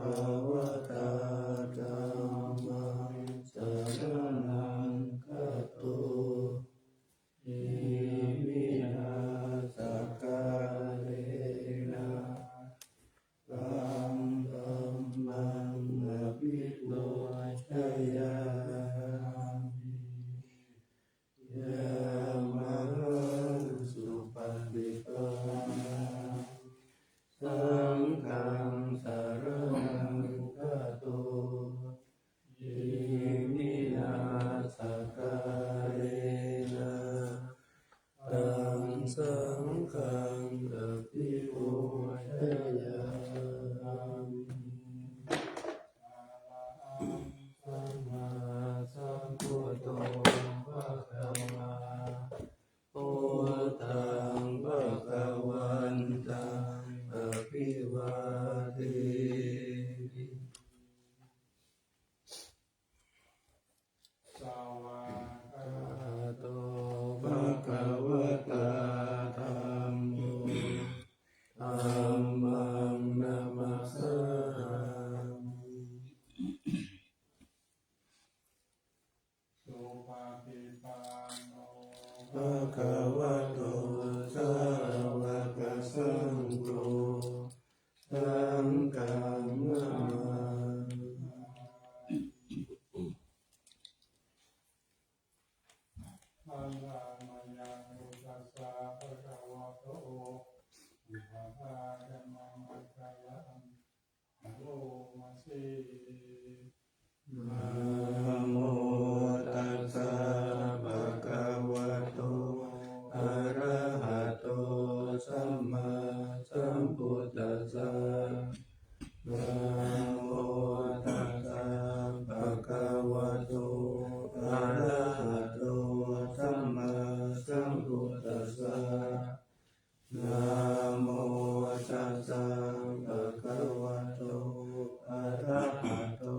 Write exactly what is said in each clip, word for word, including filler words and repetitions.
bhagavatā dhammaṃ saraṇaṃ gato. Iminā sakkārena taṃ dhammaṃ abhipūjayāmi. Yamahaṃ supaṭipannaṃ saṅghaṃ saraṇaṃ gato. Iminā sakkārena taṃ saṅghaṃ abhipūjayāmi. Arahaṃ sammāsambuddho bhagavā, buddhaṃ bhagavantaṃ abhivādemi. Svākkhāto bhagavatā dhammo, dhammaṃ namassāmi. Supaṭipanno bhagavato sāvakasaṅgho, saṅghaṃ namāmi. Handa mayaṃ buddhassa bhagavato uppādāya mamaṃ āgayaṃ karoma se. Namo tassa bhagavato arahato sammāsambuddhassa. Namo tassa bhagavato arahato sammāsambuddhassa. Namo tassa bhagavato arahato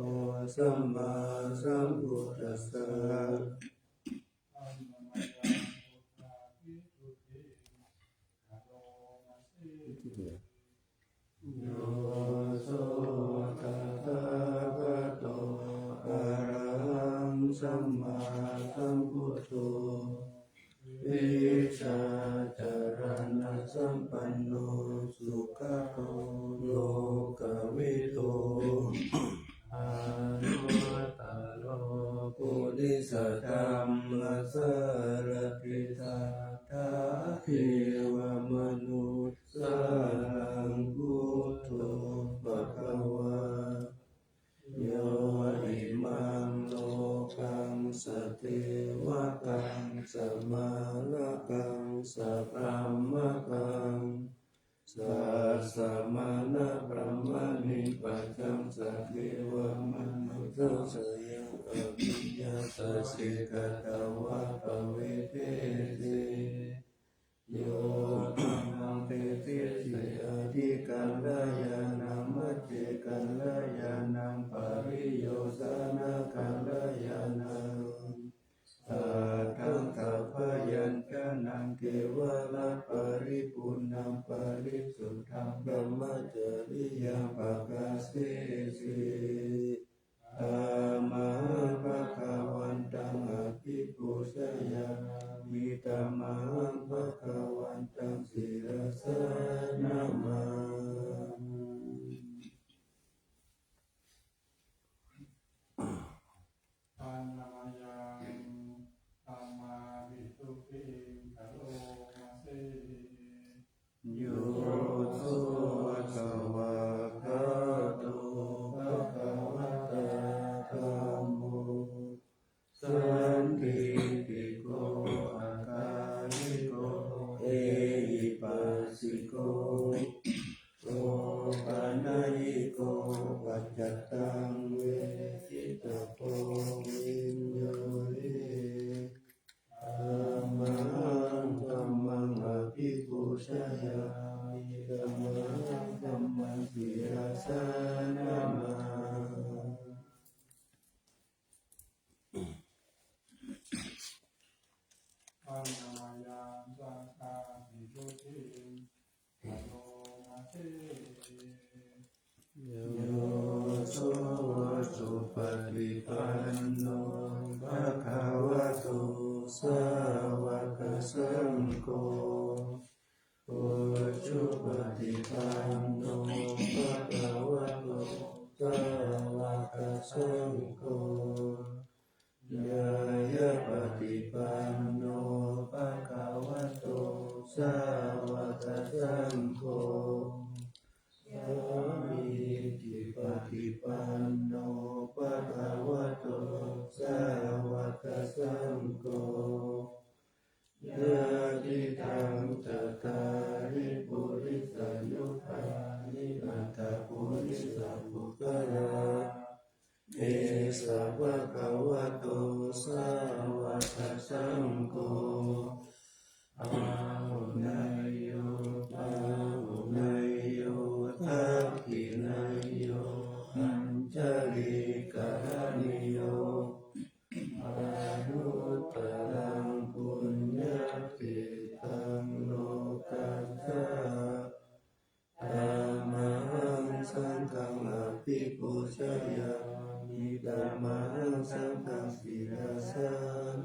sammāsambuddhassa. Yo so tathāgato arahaṃ sammāsambuddho, vijjācaraṇasampanno sugato lokavidū, anuttaro purisadammasārathi satthā devamanus- -sānaṃ buddho bhagavā. Yo imaṃ lokaṃ sadevakaṃ samārakaṃ sabrahmakaṃ sassamaṇabrāhmaṇiṃ pajaṃ saddevamanussasāya abhiññāsaji katvā pavedesi. Yo dhammaṃ desesi adhikallayaṇaṃ majjhekallayaṇaṃ pariyosānakallayaṇaṃ satthaṃ sabyañjanaṃ kevalaparipuṇṇaṃ parisuddhaṃ brahmacariyaṃ pakāsesi. Tamahaṃ bhagavantaṃ abhipūjayāmi. Tamahaṃ bhagavantaṃ sirasā namāmi. Handa mayaṃ sammāvisuddhiṃ karoma se. Yo so svākkhāto bhagavatā dhammo, sandiṭṭhiko akāliko ehipassiko opanayiko paccattaṃ veditabbo viññūhī. Tamahaṃ dhammaṃ abhipūjayāmi. Tamahaṃ dhammaṃ sirasā namāmi. Handa mayaṃ saṅghāvisuddhiṃ karoma se. Yo Supaṭipanno bhagavato sāvakasaṅgho. Ujupaṭipanno bhagavato sāvakasaṅgho. Ñāyapaṭipanno bhagavato sāvakasaṅgho. Sāmīcipaṭipanno bhagavato sāvakasaṅgho. Yadidaṃ cattāri purisayugāni aṭṭha purisapuggalā, esa bhagavato sāvakasaṅgho, āhuneyyo pāhuneyyo dakkhiṇeyyo añjalikaraṇīyo, anuttaraṃ puññakkhettaṃ lokassā. Tamahaṃ saṅghaṃ abhipūjayāmi, tamahaṃ saṅghaṃ sirasā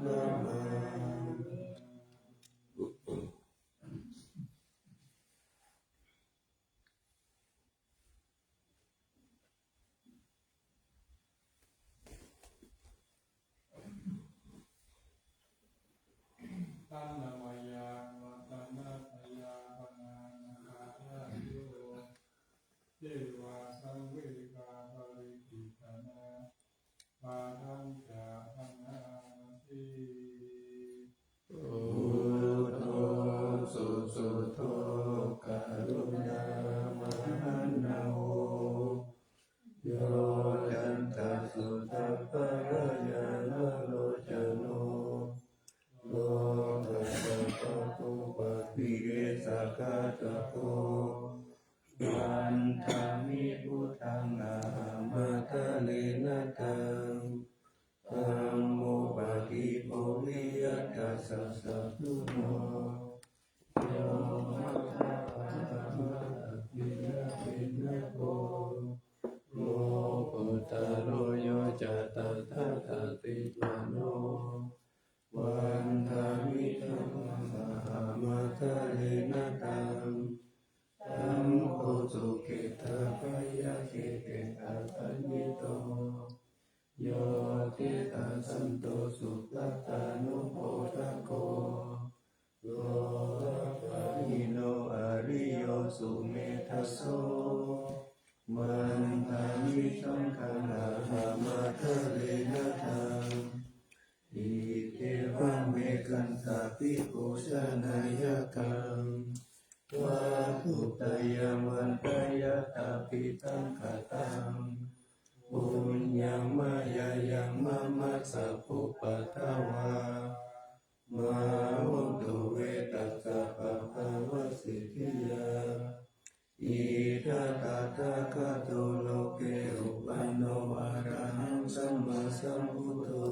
namāmi. Annamāya Ratanattayabhaṇānakāthāyo, devā saṃvegaparikittanā, padañca bhaṇāmati. Buddho susuddho karuṇāmahaṇṇavo, yoccantasuddhapallayamalocano, lokassāpabhūpaṭibesajātako, vandāmi buddhaṃ ahamattarena taṃ. Dhammo paṭibodzheyya tassa saṅgho, yo vācāharamātapiyāpiṇṇako, lokuttaro yo ca tathāgatipāṇo, vandāmi dhammaṃ ahamattarena taṃ. Saṅgho sukhetappayakhittasaññito, yo cittasanto supaṭipanno modako, lokapajjino ariyo sumedhaso, vandāmi saṅghaṃ ahamattarena taṃ. Iccevamekantabhikkhū janeyya taṃ, vatthuttayaṃ vandeyya tabidaṃ kataṃ. Puññaṃ mayā yaṃ mama sabbupaddavā, mā hontu ve tassa pāpāvasiddhiyā. Idha tathāgato loke uppanno arahaṃ sammāsambuddho,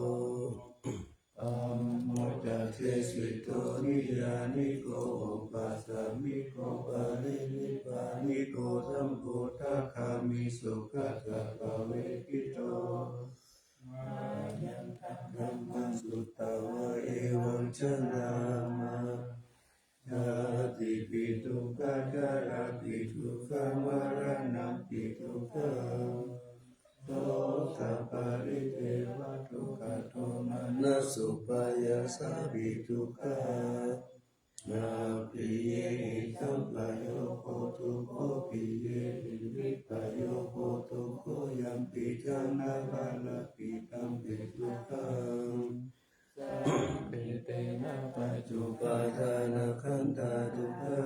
dhammo ca desito niyyāniko opasamiko parinibbāniko sambodhagāmī sugatappavedito. Mayantaṃ dhammaṃ sutvā evaṃ janāma, jātipi dukkhā jarāpi dukkhā maraṇampi dukkhaṃ, sokaparidevadukkhadomanassupāyāsāpi dukkhā, appiyehi sampayogo dukkho, piyehi vippayogo dukkho, yampicchaṃ na lālāpi tampi dukkhaṃ. Saṅkhittena pañcupādānakkhandhā dukkhā,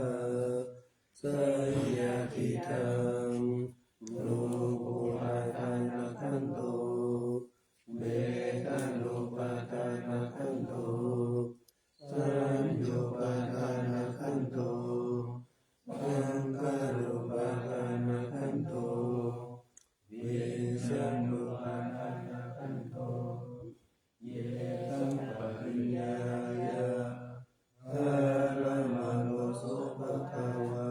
seyyathidaṃ, rūpupādānakkhandho, vedanupādānakkhandho, saññupādānakkhandho, saṅkhārupādānakkhandho, viññāṇupādānakkhandho, yesaṃ pariññāya dhāramāno so bhagavā,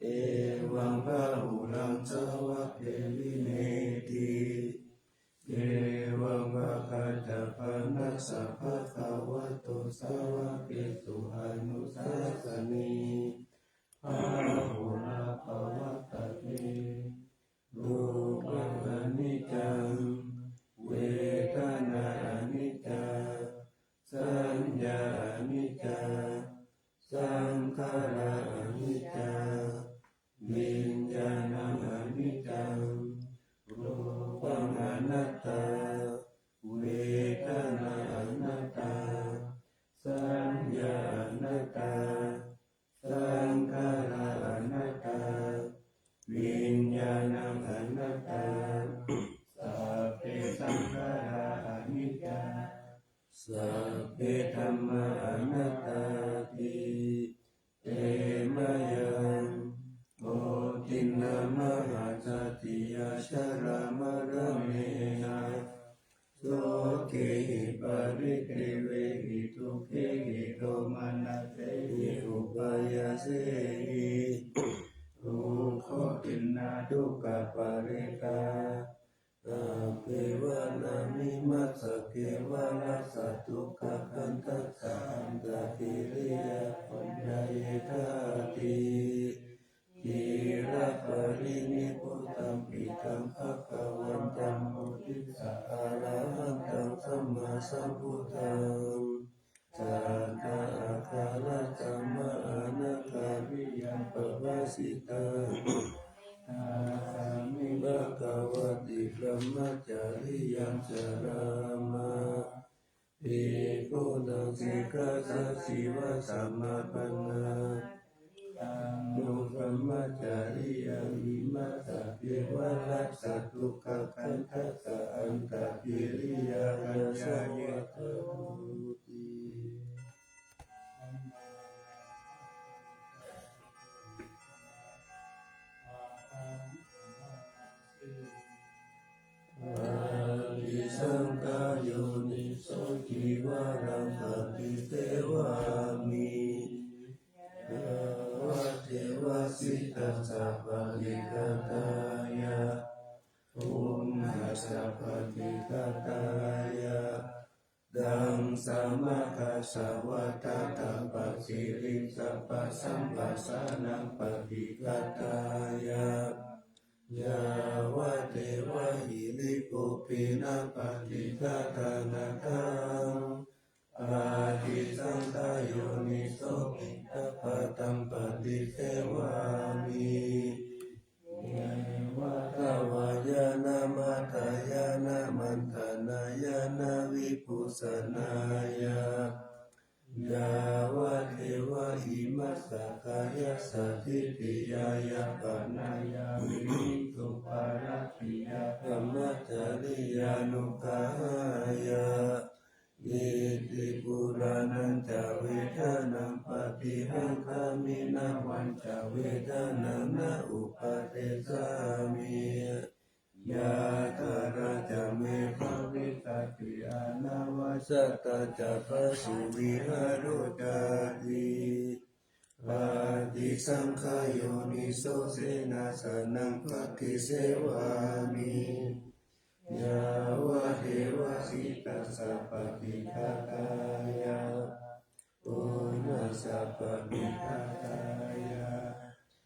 evaṃ bahulaṃ savake vine Tassa bhagavato sāvake sāvake anusāsane, bahulā pavattati. Rūpaṃ aniccaṃ, vedanā aniccā, saññā aniccā, saṅkhārā aniccā, viññāṇaṃ aniccaṃ. Rūpaṃ anattā, vedanā anattā, saññā anattā, saṅkhārā anattā, viññāṇaṃ anattā. Sabbe saṅkhārā aniccā, sabbe dhammā anattāti. Te mayaṃ otiṇṇā mahāsatiyā jalamaggāmena sokehi paridevehi dukkhehi domanassehi upāyāsehi. Dukkhotiṇṇā dukkhaparittā, appeva nānvimassa kevalassa dukkhakkhandhassa antakiriyā paññāyatati. Khīraparinibbutaṃ piṭṭhaṃ bhagavantaṃ uddissa arahantaṃ sammāsambuddhaṃ. Satta āgārā sammā anakāriyaṃ pabbajitā. Tasmiṃ bhagavati brahmacariyācārāma. Bhikkhūnaṃ sikkhāsājīvasamāpannā. Taṃ no brahmacariyaṃ vimassa kevalassa dukkhakkhandhassa antakiriyā paññāya karoti. Paṭisaṅkhā yoniso cīvaraṃ paṭisevāmi. Yāvadeva sītassa paṭighātāya, uṇhassa paṭighātāya, daṅsamakasavātātapasiriṃsapasamphassānaṃ paṭighātāya, yāvadeva hirikopinapaṭighātanatthaṃ, paṭisaṅkhā yoniso piṇḍapātaṃ paṭisevāmi. Yeva davāya na madāya na maṇḍanāya na vibhūsanāya, yāvadeva imassa kāyassa ṭhitiyā yāpanāya vihiṃsuparatiyā brahmacariyānuggahāya, iti purāṇañca vedanaṃ paṭihaṅkhāmi navañca vedanaṃ na uppādessāmi. Yātrā ca me bhavissati anavajjatā ca phāsuvihāro cāti. Paṭisaṅkhā yoniso senāsanaṃ paṭisevāmi. Yāvadeva sītassa paṭighātāya, uṇhassa paṭighātāya,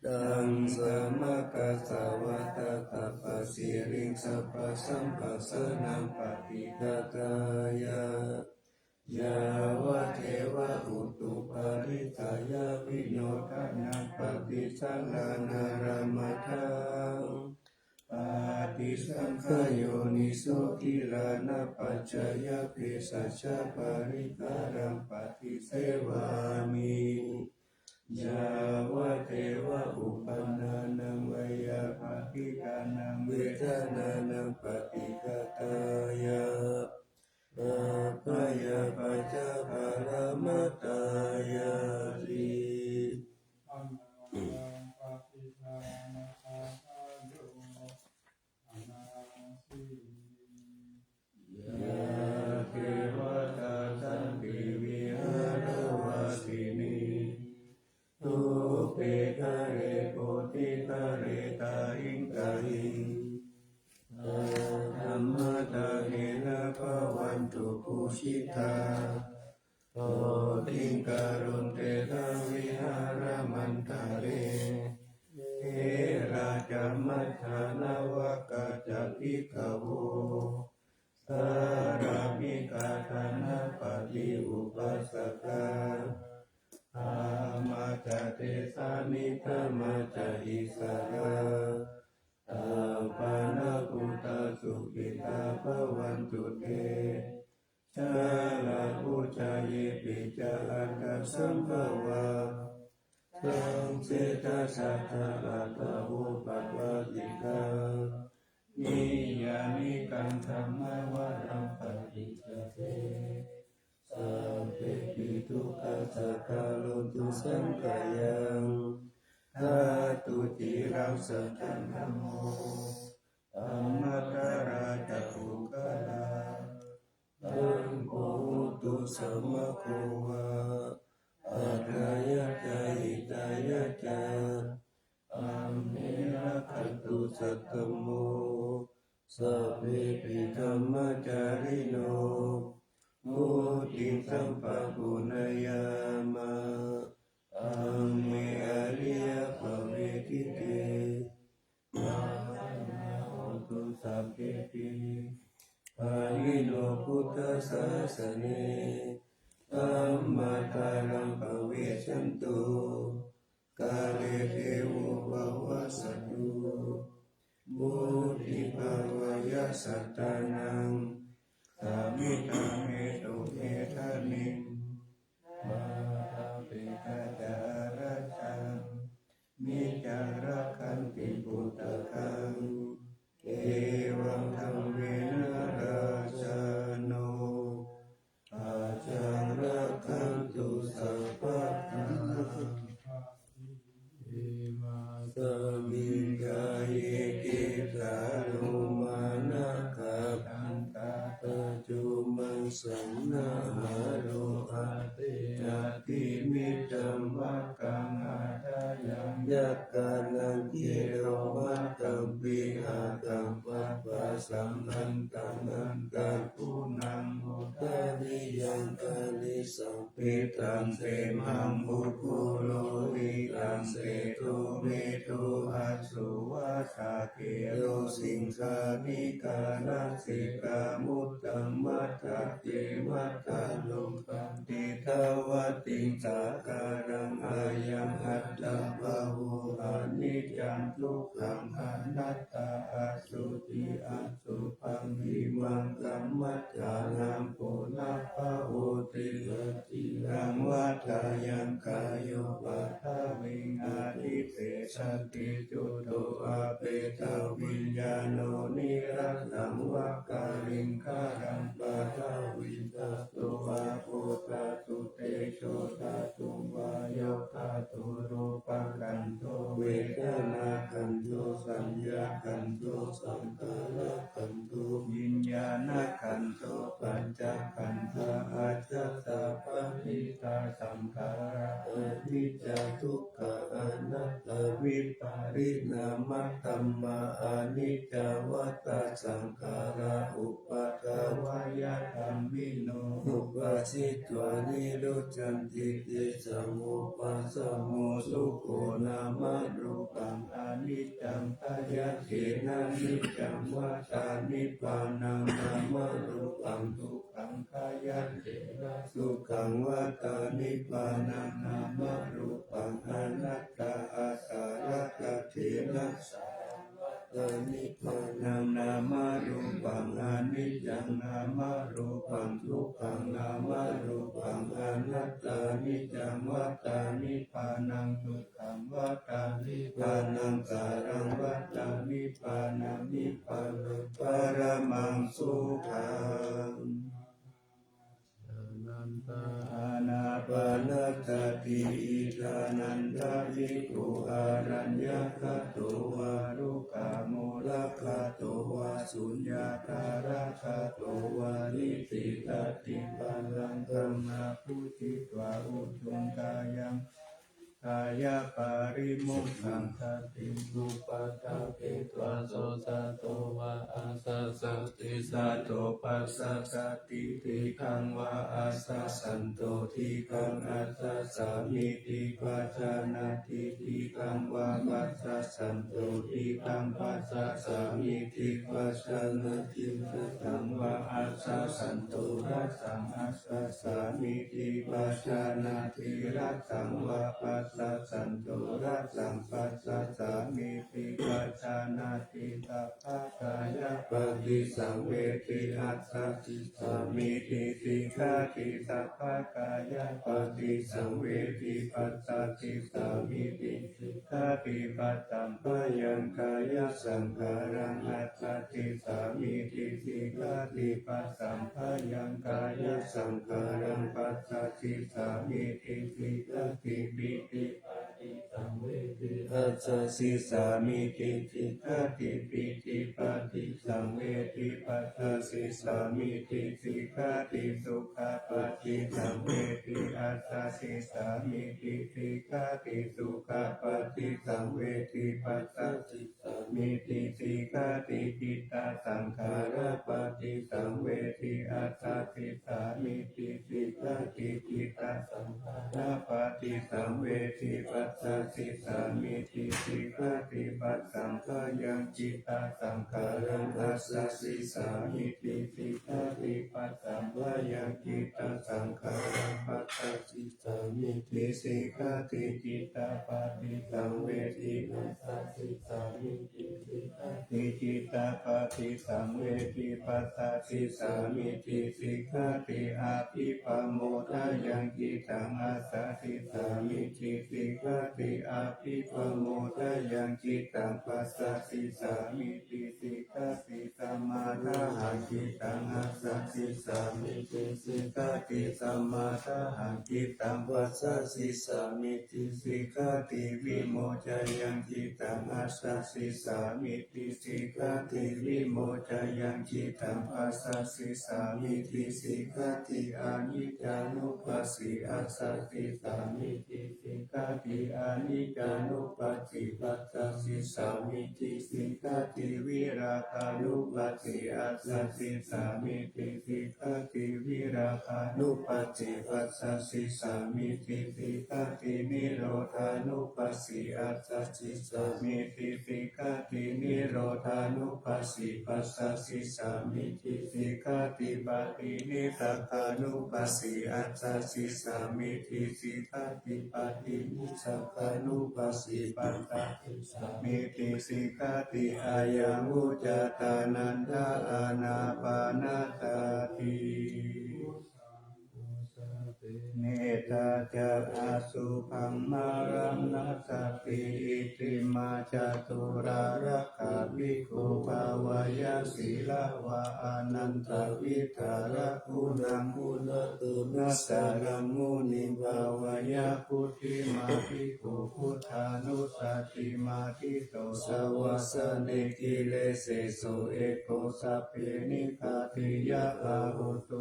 daṅsamakasavātātapasiriṃsapasamphassānaṃ paṭighātāya, yāvadeva utuparissayavinodanaṃ paṭisallānārāmatthaṃ, paṭisaṅkhā yoniso gilānapaccayabhesajjaparikkhāraṃ paṭisevāmi. Yāvadeva uppannānaṃ veyyābādhikānaṃ vedanānaṃ paṭighātāya, abyāpajjhaparamatāyāti. Yā devatā santi vihāravāsinī, thūpe ghare bodhighare tahiṃ tahiṃ, tā dhammadānena bhavantu Bodhisattā sotthiṃ karontedha vihāramaṇḍale. Therā ca majjhā navakā ca bhikkhavo, sārāmikā dānapatī upāsakā, gāmā ca desā nigamā ca issarā, sappāṇabhūtā sukhitā bhavantu te. Jalābujā yepi ca aṇḍasambhavā, saṃsedajātā athavopapātikā, niyyānikaṃ dhammavaraṃ paṭicca te, sabbepi dukkhassa karontu saṅkhayaṃ. Ṭhātu ciraṃ sataṃ dhammo, dhammaddharā ca puggalā, saṅgho hotu samaggo va, atthāya ca hitāya ca. Amhe rakkhatu saddhammo, sabbepi dhammacārino, vuḍḍhiṃ sampāpuṇeyyāma, amhe ariyappavedite. Pajāya hotu sabbepi, pāṇino buddhasāsane, dhammaddharāpavecchanto, kāle devo pavassatu. Vuḍḍhibhāvāya sattānaṃ, samiddhaṃ peto vedaniṃ, mātā pitā ca atrajaṃ, niccaṃ rakkhanti puttakaṃ, evaṃ dhammena rājāno, pajaṃ rakkhantu sabbadā. Imasmiṃ kāye tiṭṭhā lomā nakhā dantā taco maṃ saṇhāro, ati ati middhaṃ vakaṃ atthāyaṃ, yakkhaṇaṃ khīlomathaṃ pihataṃ, pāpasaṃ antaṃ antaguṇaṃ udariyaṃ, karīsaṃ pittaṃ semhaṃ ugghū lohitaṃ sedo, medo assu vata khelo, siṅghāṇika lasikā muttaṃ, matthake matthalukaṃ, diṭṭhavatiṃ jāgaraṃ, ayaṃ attabhāvo aniccaṃ dukkhaṃ anattā, asuci asubhaṃ imaṃ kammaṭṭhānaṃ, punabbhavoti aciraṃ vata yaṃ kāyo paṭhaviṃ adhisessati, chuddho appetaviññāṇo niratthaṃ va kaliṅgaraṃ, paṭhavī dhātu āpo dhātu tejo dhātu vāyo dhātu, rūpakkhandho vedanākkhandho saññākkhandho saṅkhārakkhandho viññāṇakkhandho, pañcakkhandhā ajjhattā bahiddhā saṅkhārā, aniccā dukkhā anattā, vipariṇāmadhammā, aniccā vata saṅkhārā, uppādavayadhammino, uppajjitvā nirujjhanti, tesaṃ vūpasamo sukho nāma rūpaṃ aniccaṃ, khayati niccaṃ vata nibbānaṃ nāma rūpaṃ, dukkhaṃ khayati sukhaṃ vata nibbānaṃ nāma rūpaṃ anattā, āsarakkhatina saraṃ vata nibbānaṃ nāma rūpaṃ aniccaṃ nāma rūpaṃ, dukkhaṃ nāma rūpaṃ anattā, niccaṃ vata nibbānaṃ, dukkhaṃ vata nibbānaṃ, saraṃ vata nibbānaṃ, nibbānaṃ paramaṃ sukhaṃ. Anantā ānāpanasati, iddhānanda bhikkhu araññagato vā rukkhamūlagato vā suññatāragato vā, nibbindati pallaṅkaṃ na bhuñjitva ujuṃ kāyaṃ kāyaparimokkhaṃ. Satiṃ upaṭṭhapetvā so sato va assa satisato passasati, dīghaṃ va assa santo dīghaṃ assasāmīti pajānāti, dīghaṃ va passassanto dīghaṃ passasāmīti pajānāti, rassaṃ va assa santo rassaṃ assasāmīti pajānāti, rassaṃ va passassanto rassaṃ passasāmīti pajānāti, sabbakāyapaṭisaṃvedi assasisāmīti sikkhāti, sabbakāyapaṭisaṃvedi passasisāmīti sikkhāti, passamphayaṃkāyasaṅkhāraṃ assasisāmīti sikkhāti, passamphayaṃkāyasaṅkhāraṃ passasisāmīti sikkhāti, pītipaṭisaṃvedi assasisāmīti sikkhāti, pītipaṭisaṃvedi passasisāmīti sikkhāti, sukhapaṭisaṃvedi assasisāmīti sikkhāti, sukhapaṭisaṃvedi passasisāmīti sikkhāti, cittasaṅkhārapaṭisaṃvedi assasisāmīti sikkhāti, cittasaṅkhārapaṭisaṃvedi passasisāmīti sikkhāti, passamphayaṃ cittasaṅkhāraṃ assasisāmīti sikkhāti, passamphayaṃ cittasaṅkhāraṃ passasisāmīti sikkhāti, cittapaṭisaṃvedi assasisāmīti sikkhāti, cittapaṭisaṃvedi passasisāmīti sikkhāti, abhippamodayaṃ cittaṃ assasisāmīti sikkhāti, abhippamodayaṃ cittaṃ passasisāmīti sikkhāti, samādahaṃ cittaṃ assasisāmīti sikkhāti, samādahaṃ cittaṃ passasisāmīti sikkhāti, vimocayaṃ cittaṃ assasisāmīti sikkhāti, vimocayaṃ cittaṃ passasisāmīti sikkhāti, aniccānupassī assasisāmīti sikkhāti, aniccānupassī passasisāmīti sikkhāti, virāgānupassī assasisāmīti sikkhāti, virāgānupassī passasisāmīti sikkhāti, nirodhānupassī assasisāmīti sikkhāti, nirodhānupassī passasisāmīti sikkhāti, paṭinissagānupassī assasisāmīti sikkhāti, paṭinissagānupassī passasisāmīti sikkhāti, ayaṃ vuccatā nanda ānāpānasati. Netha ca asubhaṃ maraṇasati. Iti mā ca turārakkha bhikkhū bhāveyya sīlavā anantavidhāraguṇaṃ guṇatto nakkhattaṃ munivaravacanaṃ. Bhikkhū buddhānussattimānito savāsane giriseso eko sabbe nigghātiyā ahudutu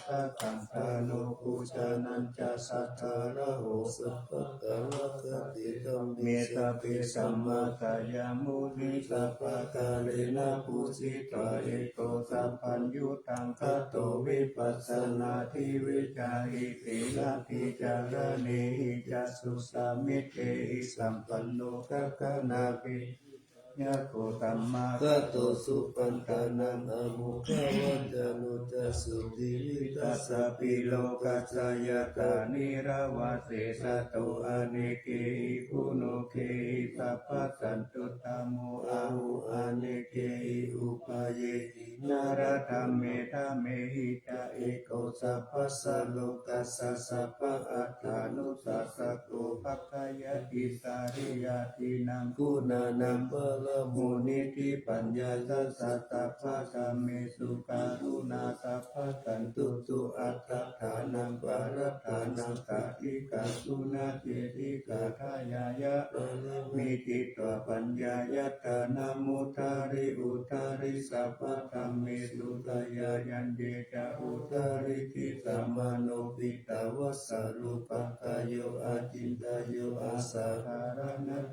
taṃ taṃ taṇhupādayo paṭicchadānañca saddharāho sabbakāyikā dhamme sabbe dhammassayamūne sabbakālena pūjitā eko sabbaññutaṃ gato vipassanādhi vicarehi sīladhi caraṇehi ca suddamittehi sampanno gaganābhidhāya gotamaṃ gato supaṇṇānaṃ āmukhavacano ca suddhivīsajapeto lokassa yathā nirāvā seṭṭho anekehi guṇūkehi sabbaññuttamo ahu anekehi upayehi nāradhammetamehi ca eko sabbasā lokassa sabbattha nussasako pāleyya issareyya. Tīṇaṃ guṇānaṃ parimūḷho nitipaññāya sabbadhammesu karuṇā sabbasantuttu atthādhanaṃ paratthānaṃ sādhikā guṇā cetikā dāyāya pāramī citvā paññāya dānaṃ mudhāri udhāri sabbadhammesu Yaññe ca uttarikitamanopiṭṭhāvassa rūpakāyo acintayuṃ asaddharaṇaṃ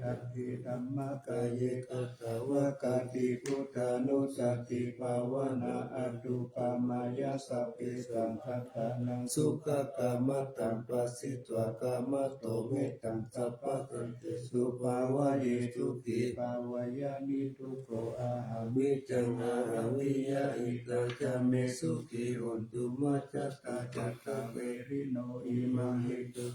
dhammaṃ kāye katvāna buddhānussatibhāvanā anuppamāya sabbesaṃ sattānaṃ sukhakammataṃ pharitvā kamato mettaṃ sabbasaṅghesu bhāvaye sukhī bhāvaye niddukkho ahaṃ niccaṃ ahaṃ viya ittā ca me sukhī hontu mā cata cata verino imaṃ hettu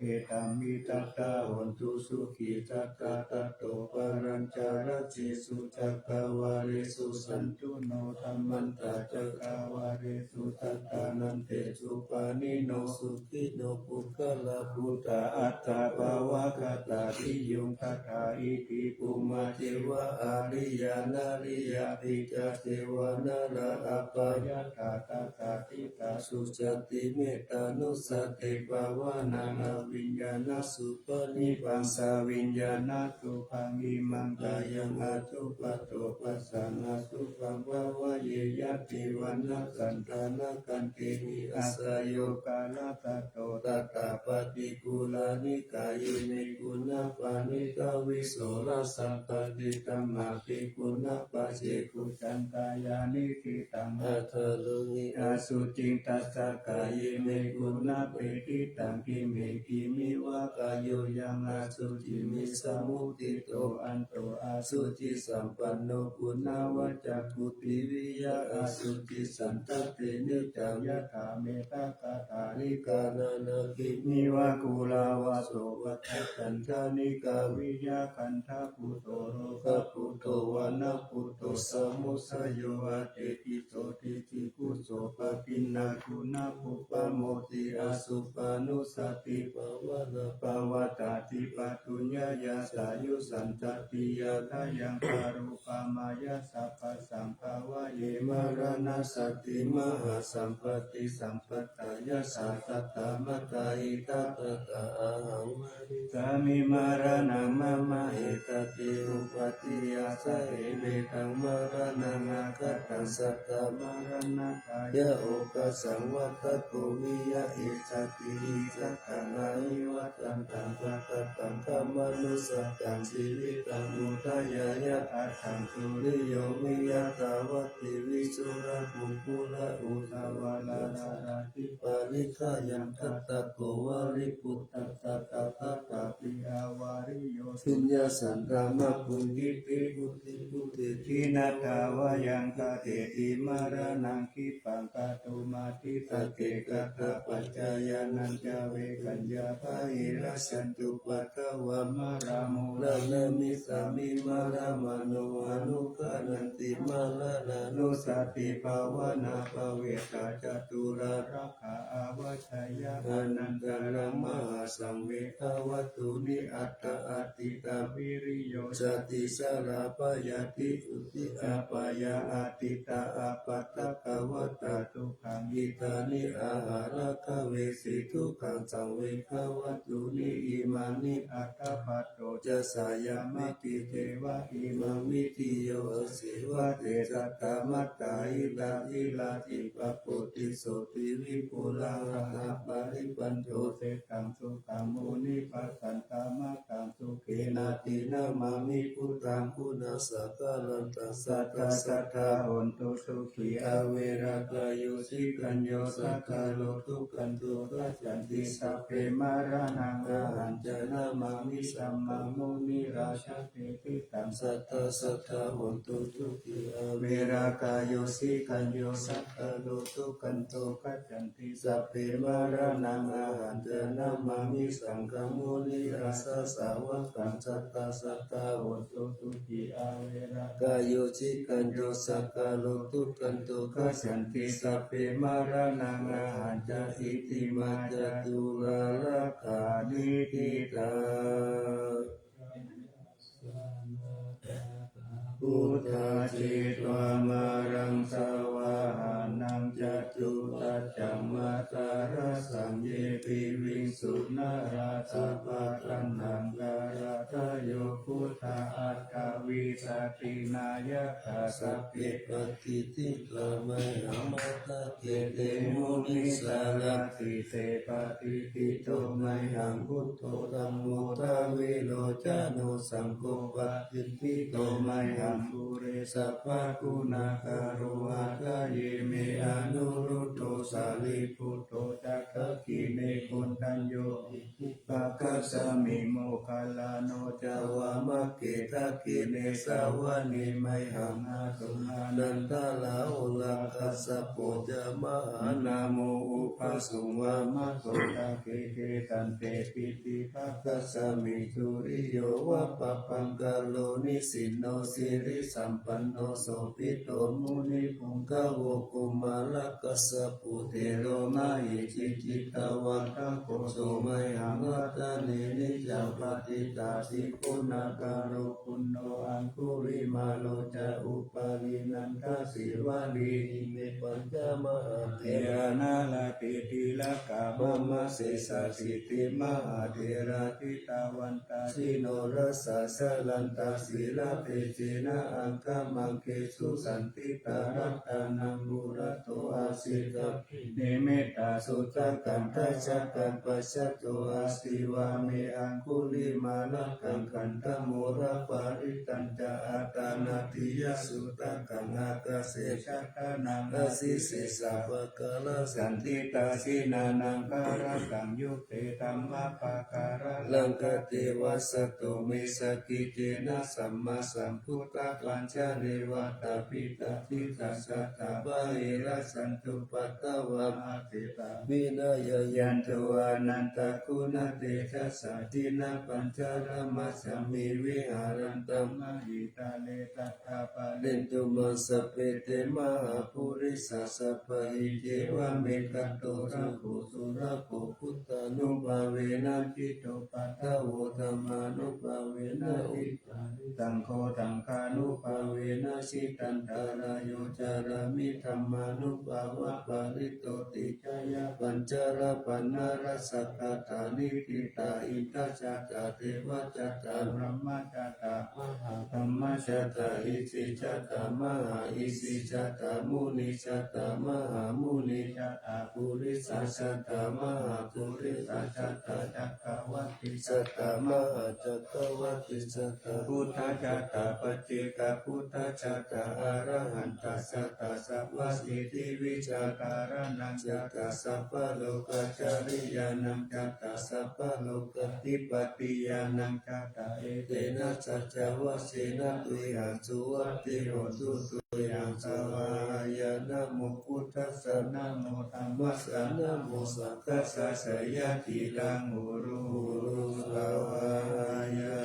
ke tami tattā hontu sukhī sattā tato parañca dasesu cakkavāḷesu santu no samantā cakkavāḷesu sattānantesu pāṇino sukhino puggalā buddhā atta bhavāgatā bhiyuṃ sadā iti bhummā ceva ariyā nariyā picca ceva narā appaṭihatā tathāgatā sucati mettānussatibhāvanā aviññāṇasu paṇītaṃ saviññāṇasubhaṃ imaṃ kāyaṃ acupato passaṃ asubhaṃ bhāvaye yadivaṇṇaṃ chandamā kantini asayokalatato tathāpaṭikūlani kāyime guṇā paṇītā visorasā paṇītaṃ apikuṇapacchikuccaṃ kāyāni sitaṃ athārohi asuciṃ tassa kāyime guṇāpatiṭṭhitaṃ kimhi gimhi vā kāyo yaṃ asuciṃ misamuttito anto asucisampanno guṇavaccaṃ puthiviyaṃ asuciṃ santappena ca yathā mettakāṭhālikā nānāgimhi vā kulavā sovaṭṭhagandhanikā viyaggandhabhūto rogabhūto vaṇṇabhūto samudayo atikkiso ticikkuso paṭiggaṇhiguṇappuppammoti asubhaṃ asuddhibhāvanā pavattati pātuyā yassāyu santatiyā khayaṃ anuppamāya sabbasaṃ bhāvaye maraṇassati mahāsampattisamphattā yassā saddhammattā hitāgatāhaṃ bhāsissāmi maraṇaṃ mama hetati. Upatthiyā sahite taṃ maraṇaṃ aggaṭaṃ saddamaranatthāya okāsaṃ vata bhūmiyaṃ icchati icchitaṃ abhivadantaṃ sattakaṃ dhammanussataṃ jīvitaṃ udayāya adaṃ suriyo viya thavati visuddhā puggalā ujjavā dhataraṭṭhi pariccāyaṃ tathā ko vārīputtassa tadāgapi avariyo suññā santā mā puññittī buddhi buddhī jinatvā yaṃ kateti maraṇaṃ khippaṃ kātumatthite katthapaccayānañca vegaññā bāhirajjhattupaddavā mārā mūḷhoremisāmi mārā mano anuggaṇhanti maraṇānussatibhāvanā pavetta caturāgā avajjeyya anantaraṃ mahāsaṃ vegavattuni aṭṭha ādittā viriyo sati jarā byādhi jotī apāyā āditā apātakavātā dukkhā khidāni āhārā gavesi dukkhaṃ saṃvegavattuni imāni aṭṭha bhādo ca sayaṃmati ceva imaṃ vidiyo asevate satta mattā hitāhilā cittapūtiso ti vipulā ahaparibandho seṭṭhaṃ sukhaṃ munipajjhantamakkhaṃ sukhenāti namāmi buddhaṃ guṇasāgaraṃ taṃ sadā sadā hontu sukhī averā kāyo cikañño sakāro dukkhanto gacchanti sabbe maraṇaṃ ahañca namāmi sammāmunirājā te taṃ sadā sadā hontu sukhī averā kāyo cikañño sakāro dukkhanto gacchanti sabbe maraṇaṃ ahañca namāmi saṅghamunirājasāvakaṃ sadā sadā hontu sukhī averā kāyo cikañño sakāro dukkhanto gacchanti sabbe maraṇaṃ ahañca. Iti mā caturāgā nidhitā buddhā jetvā māraṃ savāhanaṃ catusaccāmatarasaṃ ye piviṃsu narāsabhā taṇhaṅkarādayo Buddhā aṭṭhavīsati nāyakā sabbe patiṭṭhitā mayhaṃ matthake te munisārā. Sīse patiṭṭhito mayhaṃ Buddho dhammo dvilocano saṅgho patiṭṭhito mayhaṃ ure sabbaguṇākaro. Hadaye me Anuruddho Sāriputto ca dakkhiṇe Koṇḍañño piṭṭhibhāgasmiṃ Moggallāno ca vāmake. Dakkhiṇe savane mayhaṃ āsuṃ Ānandarāhulā Kassapo ca Mahānāmo ubhāsuṃ vāmasotake. Kesante piṭṭhibhāgasmiṃ suriyo va pabhaṅkaro nisinno sirisampanno sobhito munipuṅgavo. Kumārakassapo thero mahesī cittavādako so mayhaṃ vadane niccaṃ patiṭṭhāsi guṇākaro. Puṇṇo Aṅgulimālo ca Upālī Nandasīvalī ime pañca mahātherā nāḷāgiriṃ tilakā mama. Sesāsīti mahātherā jitavan tā jinorasā jalantā sīlatejena aṅgamaṅgesu saṇṭhitā. Ratanaṃ purato āsi dakkhiṇe mettasuttakaṃ dhajaggaṃ pacchato āsi vāme aṅgulimālakaṃ. Khandhamoraparittañca āṭānāṭiyasuttakaṃ ākāse chadanaṃ āsi sesā pākārasaṇṭhitā. Jinā nānākārakaṃ yutte dhammapākāralaṅkate vasato me sakiccena sammāsambuddhapañjare. Vātapittādisañjātā bāhirajjhattupaddavā aseṭṭhā vinayayantu anantaguṇatejasā. Jinapañjaramajjhamhi viharantaṃ mahītale sadā pālentu maṃ sabbe te mahāpurisāsabhā. Iccevamekato saṅgho surakkho buddhānubhāvena jitupaddavo dhammānubhāvena jitārisaṅgho saṅghānubhāvena jitantarāyo carāmi dhammānubhāvapālito. Tijjhayapañjarapaṇṇarasakkatā niṭṭhitā indajātā devajātā brahmajātā mahābrahmajātā isijātā mahāisijātā munijātā mahāmunijātā purisajātā mahāpurisajātā cakkavāṭijātā mahācakkavāṭijātā buddhajātā paccekabuddhajātā arahantajātā sabbasiddhivijjādharaṇañātā sabbalokācariyānañātā sabbalokādhipatiyānañātā. Etena saccavajjena tuyhaṃ suvatthi hotu tuyhaṃ svāhāya. Namo buddhassa, namo dhammassa, namo saṅghassa. Jayasiddhiṃ hotu hotu svāhāya.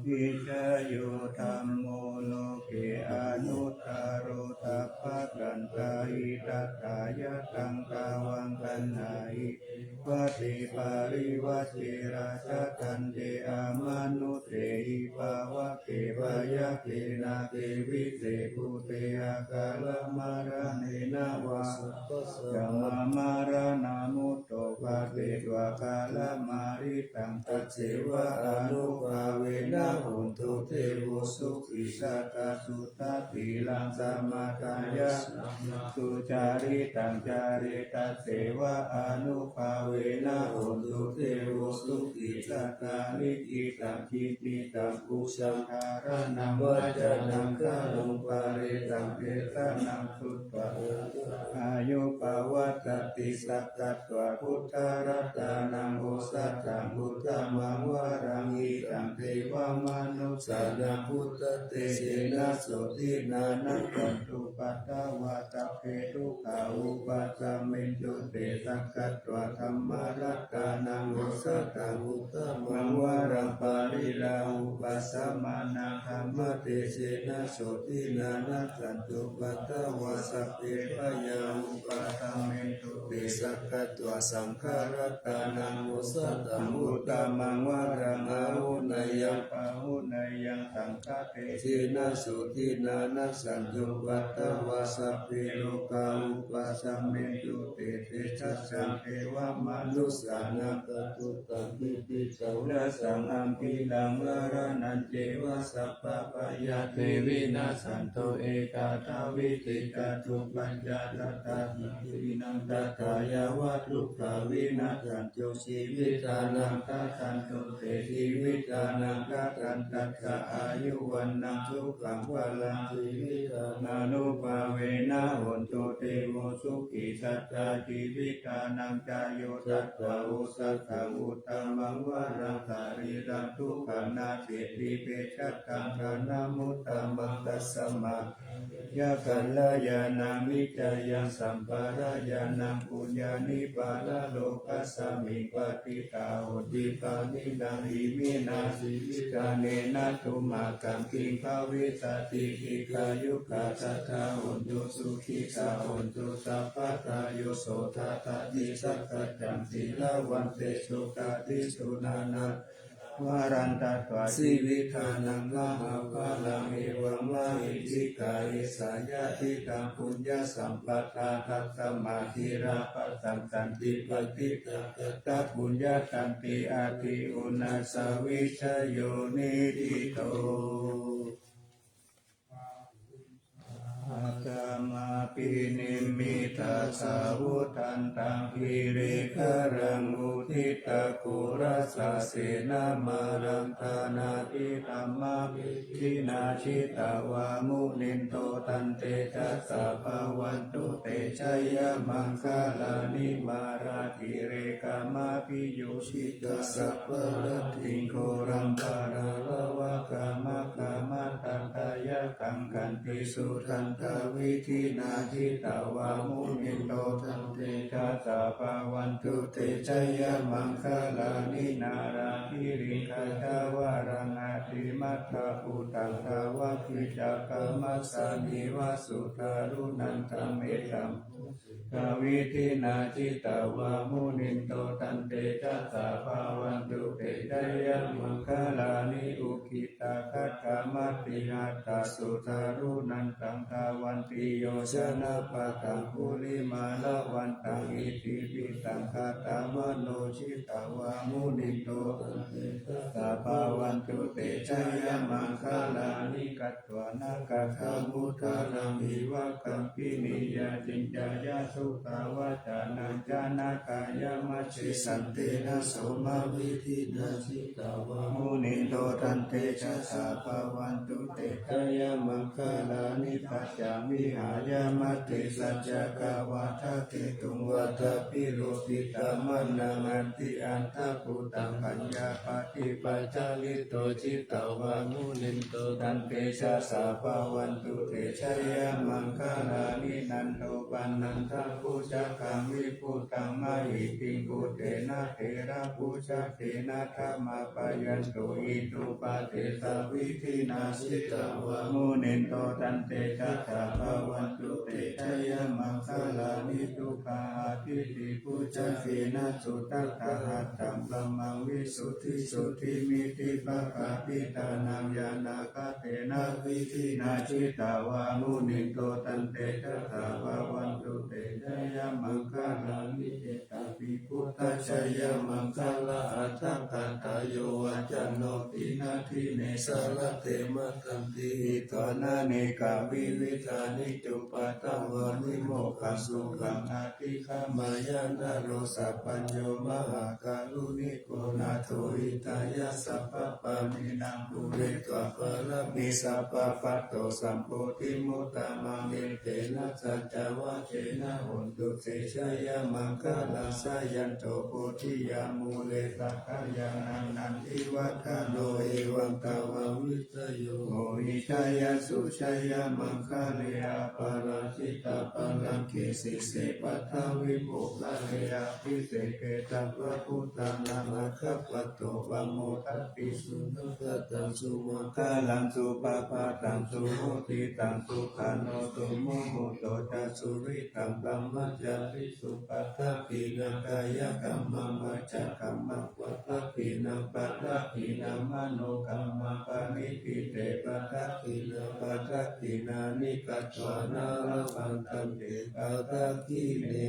Vijayo dhammo loke anuttaro sabbattha hitatthāya taṃ tvaṃ gaṇhāhi devate parivajje rājadaṇḍe amanussehi pāvake byagghe nāge vise bhūte akālamaraṇena vā sabbasmā maraṇā mutto bhavetvakālamāritaṃ tasseva ānubhāvena hotu devo sukhī sadā suddhasīlaṃ samādāya sucaritaṃ care tasseva ānubhāvena hotu devo sukhī sadā likkhitaṃ cintitaṃ pūjaṃ dhāraṇaṃ vācanaṃ garuṃ pāretaṃ desanaṃ sutvā āyu pavaḍḍhatīti. Sakkatvā buddharatanaṃ osathaṃ uttamaṃ varaṃ hitaṃ devamanussānaṃ buddhatejena sotthinā nassantupaddavā sabbe dukkhā vūpasamentu te. Sakkatvā dhammaratanaṃ osathaṃ uttamaṃ varaṃ pariḷāhūpasamanaṃ dhammatejena sotthinā nassantupaddavā sabbe bhayā vūpasamentu te. Sakkatvā saṅgharatanaṃ osathaṃ uttamaṃ varaṃ āhuneyyaṃ pāhuneyyaṃ saṅghatejena sotthinā nassantupaddavā sabbe rogā vūpasamentu te. Tejasā devamānussehi manussānaṃ katūkaṃ pītisamphasaṃ amhiṃsaṃ maraṇañceva sabbabhayā te vinassantu ekadā vīti catūpaññā tathā pītinaṃ tathā yāva dukkhā vinassantu jīvitānaṃ kassantu te jīvitānaṃ kassantattha āyu vaṇṇaṃ sukhaṃ balaṃ jīvitā anubhāvena hontu devo sukhī sadā jīvitā nāñca yo tattha osadhaṃ uttamaṃ varaṃ sarīraṃ dukkhā nāseti vejataṃ dhanamuttamaṃ tasmā kalyāṇaṃ niccānaṃ sampādāyānaṃ puññāni paralokasmiṃ patiṭṭhā honti pāṇinā iminā jīvitthānena tumhākaṃ kiṃ bhavissati dīghāyukā sadā hontu sukhitā hontu sabbadā yo so tathāti sakkaccaṃ sīlavantesu dādisu nānā varaṃ datvā jīvitthānaṃ mahapphalaṃ evaṃ mahessikā esā yadidaṃ puññasampadā tasmā dhīrā bhaddantā ti patiṭṭhā katapuññatā ti adhi uṇhassa vijayo niṭṭhito. Akamābhinimmitasāvudhantaṃ girigajaṃ uditaghorasasenamāraṃ dānādidhammavidhinā jitavā munindo tantejasā bhavatu te jayamaṅgalāni. Mārātirekamabhiyujjhitasabbarattiṃ ghorampanāḷavakamakkhamathaddhayakkhaṃ khantīsudantavidhinā jitavā munindo tantejasā bhavatu te jayamaṅgalāni. Nāḷāgiriṃ gajavaraṃ atimattabhūtaṃ dāvaggicakkamasanīva sudāruṇantaṃ mettambusekavidhinā jitavā munindo tantejasā bhavatu te jayamaṅgalāni. Ukkhittakhaggamatihatthasudāruṇantaṃ dhāvantiyojanapathaṅgulimālavantaṃ iddhībhisaṅ khaddamano jitavā munindo tantejasā bhavatu te jayamaṅgalāni. Katvāna kaṭṭhamudaraṃ iva gabbhinīyā ciñcāya duṭṭhavacanaṃ janakāyamajjhe santena somavidhinā jitavā munindo tantejasā bhavatu te jayamaṅgalāni. Tañca vihāya matisaccakavādaketuṃ vādābhiropitamanaṃ atiandhabhūtaṃ paññāpadīpajalito jitavā munindo tantejasā bhavatu te jayamaṅgalāni. Nandopanandabhujagaṃ vibudhaṃ mahiddhiṃ puttena therabhujagena damāpayanto iddhūpadesavidhinā jitavā munindo tantejasā bhavatu te jayamaṅgalāni. Duggāhadiṭṭhibhujagena sudaṭṭhahatthaṃ brahmaṃ visuddhijutimiddhibakābhidhānaṃ ñāṇāgadena vidhinā jitavā munindo tantejasā bhavatu te jayamaṅgalāni. Etāpi buddhajayamaṅgalaaṭṭhagāthā yo vācano dinadine sarate matandī hitvānanekavividhāni cupaddavāni mokkhaṃ sukhaṃ adhigameyya naro sapañño. Mahākāruṇiko nātho hitāya sabbapāṇinaṃ pūretvā pāramī sabbā patto sambodhimuttamaṃ etena saccavajjena hotu te jayamaṅgalaṃ. Jayanto bodhiyā mūle sakyānaṃ nandivaḍḍhano evaṃ tvaṃ vijayo hohi jayassu jayamaṅgale aparājitapallaṅke sīse paṭhavipokkhare abhiseke sabbabuddhānaṃ aggappatto pamodati. Sunakkhattaṃ sumaṅgalaṃ supabhātaṃ suhuṭṭhitaṃ sukhaṇo sumuhutto ca suyiṭṭhaṃ brahmacārisu padakkhiṇaṃ kāyakammaṃ vācākammaṃ padakkhiṇaṃ padakkhiṇaṃ manokammaṃ paṇidhī te padakkhiṇā padakkhiṇāni katvāna labhantatthe padakkhiṇe.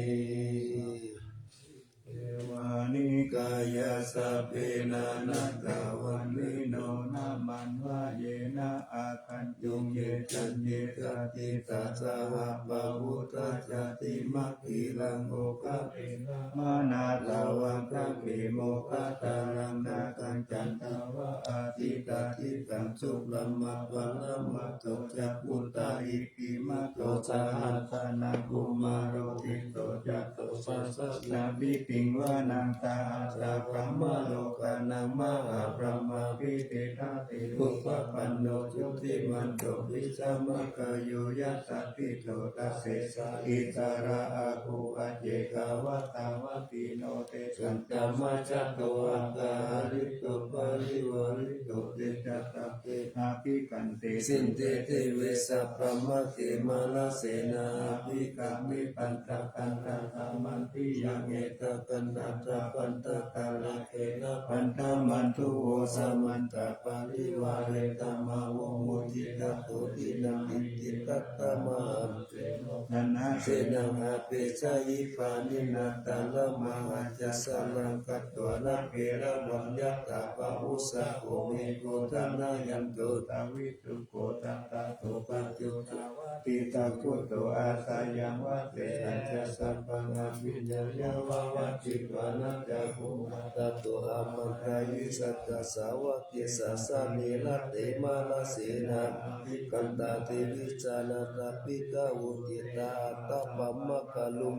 Devā nikāyā sabbe nānattavaṇṇino, nāmanvayena āgañchuṃ ye caññe sadisā saha. Pavutthajātimakkhīlaṃ oghatiṇṇamanāsavaṃ, dakkhemoghataraṃ nāgaṃ candaṃva asitātitaṃ. Subrahmā paramatto ca puttā iddhimato saha, sanaṅkumāro tisso ca tappasāsati piṭṭhibhāgaṃ vanaṃ. Sahassabrahmalokānaṃ mahābrahmābhitiṭṭhati, upapanno jutimanto bhismākāyo yasassi so. Dasesā issarā āgū accekavāsavattino, tesañca majjhato aṭṭhahatthito parivārito. Te ca sabbe abhikkante sinde deve sabrahmake, mārasenā abhikkāmi taññākaṃ tassa mandiyaṃ. Ettāvatā ca bhaddantā, bandhatthā rāgena baddhamatthu vo, samantā parivāretha mā vo muñcittha sotthinnaṃ. Iti tattha mahāse no taṇhasenaṃ apesayi pāṇinā, talamāhacca saraṃ katvāna bheravaṃ. Yathā pāvussako megho thanayanto savijjuko, tadā so paccudāvatti kakuto asayaṃvase. Tañca sabbaṃ abhiññāya vavakkhitvāna cakkhumā, tato āmantayi satthā sāvake sāsane rate. Mārasenā abhikkantā te vijānātha bhikkhavo, ṭhitā ātappamakaruṃ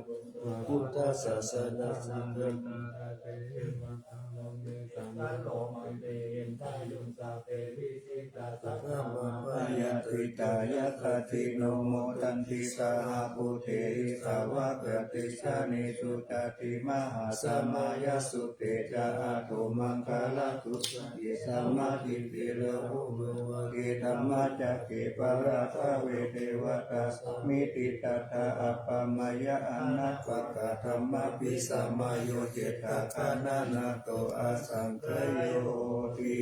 buddhasāsanasmiṃ. Saṅghamma bhayātītā yathājino, modanti saha bhūtehi sāvakā te janesutāti. Mahāsamayasutte ca ātomaṅgalasuttaṃ ye, samāditte rāhubhavagge dhammacakke parakkhave, devatā samitiṃ tattha appamāya, anāppakkā dhammābhisamayo, cittaṃ khaṇānato asaṅkhayoti.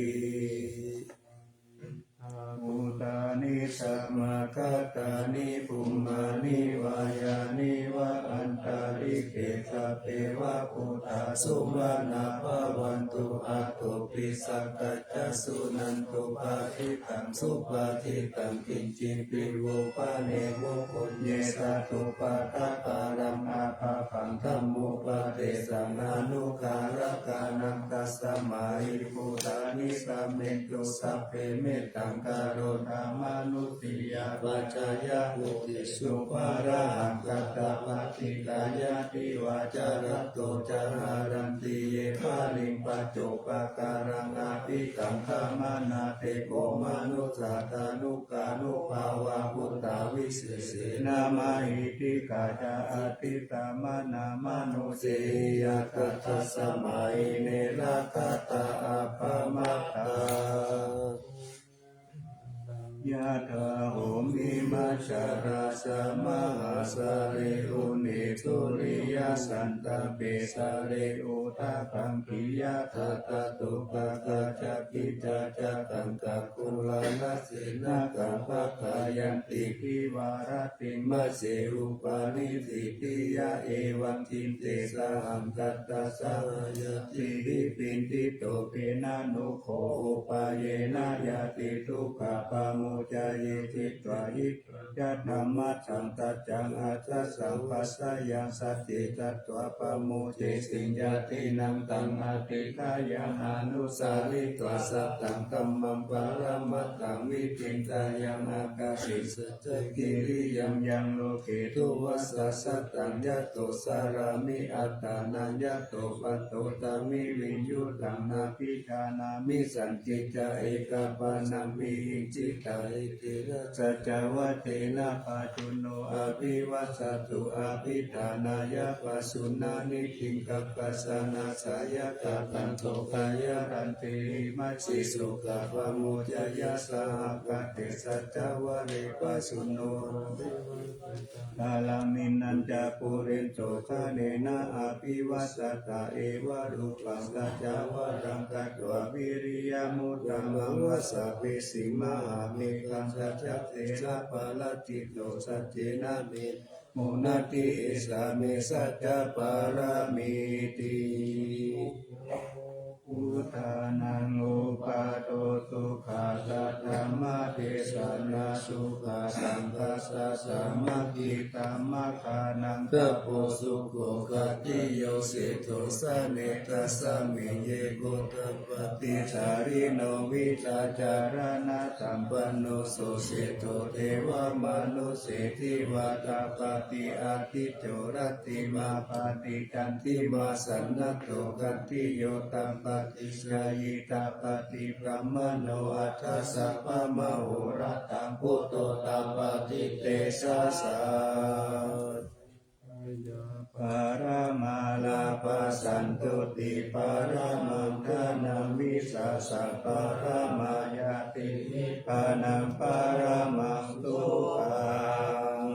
Bhūtāni samāgatāni bhummāni vā yāni va antalikkhe, sabbe va bhūtā sumanā bhavantu, athopi sakkacca suṇantu bhāsitaṃ. Subhāsitaṃ kiñcipi vo bhaṇevo bhuññe, satthūpādakaraṃ abhabbaṃ dhammupadesaṃ anuggāhakaraṃ, tasmā hi bhūtā nisāmethu sabbe, mettaṃ karotha mānusiyā pajāya bhūtesu, pāṇānaṃ katvāna kattā paṭikāyati. Vācārato ca haranti ye baliṃ paccu pākāraṃ abhitaṃ, samaṇā te kho manussā tānu kānubhāvā bhūtā visesena mahiddhikā ca atītā mahāmanussehi ñātakā tasmā hi ne rakkhatha appamattā. Yathā bhummimajjharā sāmaṃ hasare unnisuḷiyaṃ santape sare udakaṃ khiyatha tato pakāsa kiccā ca taṃ kakkhuḷā na senā kappakā yanti givhārati majjhe upanisithiyā evaṃ ciñce sahaṃ katvā saha ñātibhi piṇḍito pena nu kho upāyena ñātidukkhā pamuñceyya. Jitva hit ca dhammassāsanaṃ saccaṃ bhasseyya sacce katvā pamuñciṃ ñātinaṃ taṃ adhiṭṭheyya anusaritvā sataṃ dhammaṃ paramatthaṃ vidindeyya ākāse saccakiriyaṃ yaṃ loke duvassa sataṃ yato carāmi attānaṃ yato patto sami viññūhitaṃ nābhijānāmi sañcicca ekapāṇaṃ vihiṃsitā etena saccavajjena pajunno abhivajjatu abhidhānāya pajunno niṭṭhiṃ kappasāna seyyathābhaddantokāyarantehimajjhe sokā pamuñceyya saha katte saccavajje pajunno abhivajjatu. Dhāraṃ niṇṇañca puriṃso sāṇena abhivajjatā evarūpaṃ saccavajjena katvā viriyamuttamaṃ vāsavassiṃ mahābhekkhasaccaṃ tejasā paratito saccena me munaṭṭhi, esā me saccapāramīti. Buddhānaṃ uppādo, sukhassā dhammadesanā, sukhā saṅghassa sāmaggī, dhammaggānaṃ tapo sukho, khantiyū seṭṭho janetasmiṃ, ye gotta paṭisarino, vijjācaraṇasampanno, so seṭṭho devamanusseshiva. Tappati ādicco, rattimābhāti candimā, sannaddho khantiyū tappati, jhāyī tappati brāhmaṇo, atha sabbamahorattaṃ, buddho tappati tejasā. Pāramā lābhā, santuṭṭhī paramaṃ dhanaṃ, vissāsaparamā ñātī, nibbānaṃ paramaṃ sukhaṃ.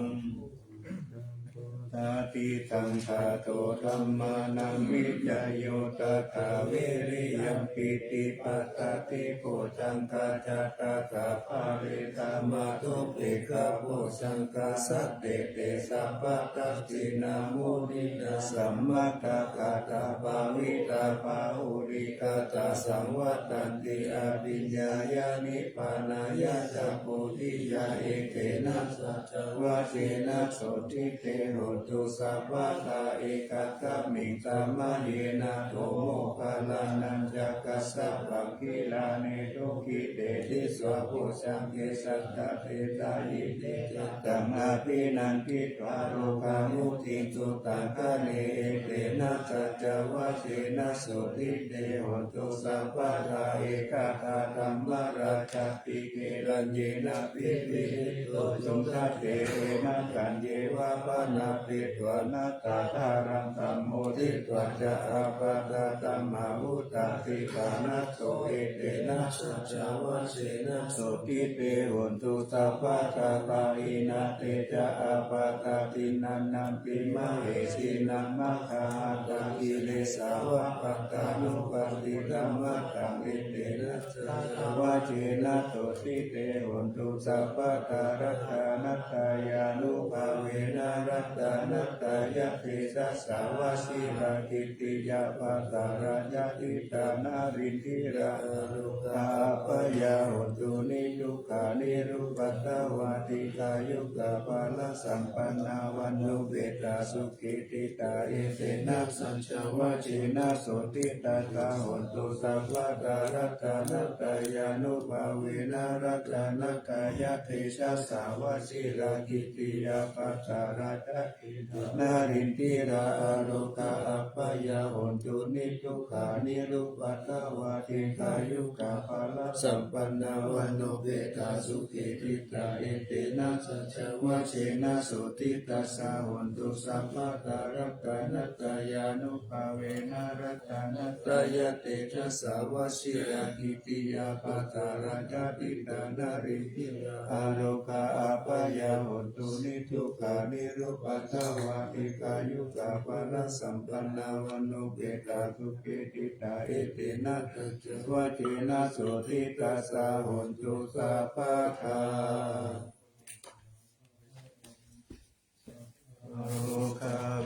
Satisaṅkhāto dhammānaṃ vicayo tathā, viriyaṃ pīti passaddhi bojjhaṅgā ca, tathāpare samādhupekkhabojjhaṅgā, sattete sabbadassino muninā sammadakkhātā, bhāvitā bahulīkatā, saṃvattanti abhiññāya nibbānāya ca bodhiyā. Etena saccavajjena sotthi te hotu sabbadā. Ekasmiṃ samaye nātho moggallānañca kassapaṃ gilāne dukkhite disvā bojjhaṅge satta desayi. Te ca taṃ abhinanditvā rogā mucciṃsu taṅkhaṇe. Etena saccavajjena sotthi te hotu sabbadā. Ekadā dhammarājāpi gelaññenābhipī ṭito cundattherena, taññeva bhaṇāpetvā nātha sāraṃ sammoditvā ca ābādhā tamhā vuṭṭhāsi. Ṭhānaso etena saccavajjena sotthi te hotu sabbadā. Pahīnā te ca ābādhā tiṇṇannampi mahesinaṃ, maggāhatakilesāva pattānuppattidhammataṃ. Etena saccavajjena sotthi te hotu sabbadā. Ratanattayānubhāvena ratanattayatejasā, vajirakittiyā pattharāya tiṇṇannarindira, arogā abyāpajjhā hontu niddukkhā nirupaddavā, dīghāyukā balasampannā vaṇṇuppetā sukhī ṭhitā. Etena saccavajjena sotthi tathā hotu sabbadā. Ratanattayānubhāvena ratanattayatejasā, vajirakittiyā pattharāya tiṇṇannarindira, arogā abyāpajjhā hontu niddukkhā nirupaddavā, dīghāyukā balasampannā vaṇṇuppetā sukhī ṭhitā. Etena saccavajjena sotthi tathā hotu sabbadā. Ratanattayānubhāvena ratanattayatejasā, vajirakittiyā pattharāya tiṇṇannarindira, arogā abyāpajjhā hontu niddukkhā nirupaddavā, dīghāyukā balasampannā vaṇṇuppetā sukhī ṭhitā. Etena saccavajjena sotthi tathā hotu sabbadā.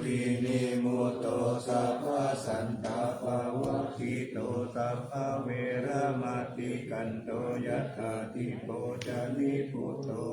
Rogāvinimutto sabbasantāpavajjito, sabbaveramatikkanto yathādhipajjhamhi buddho.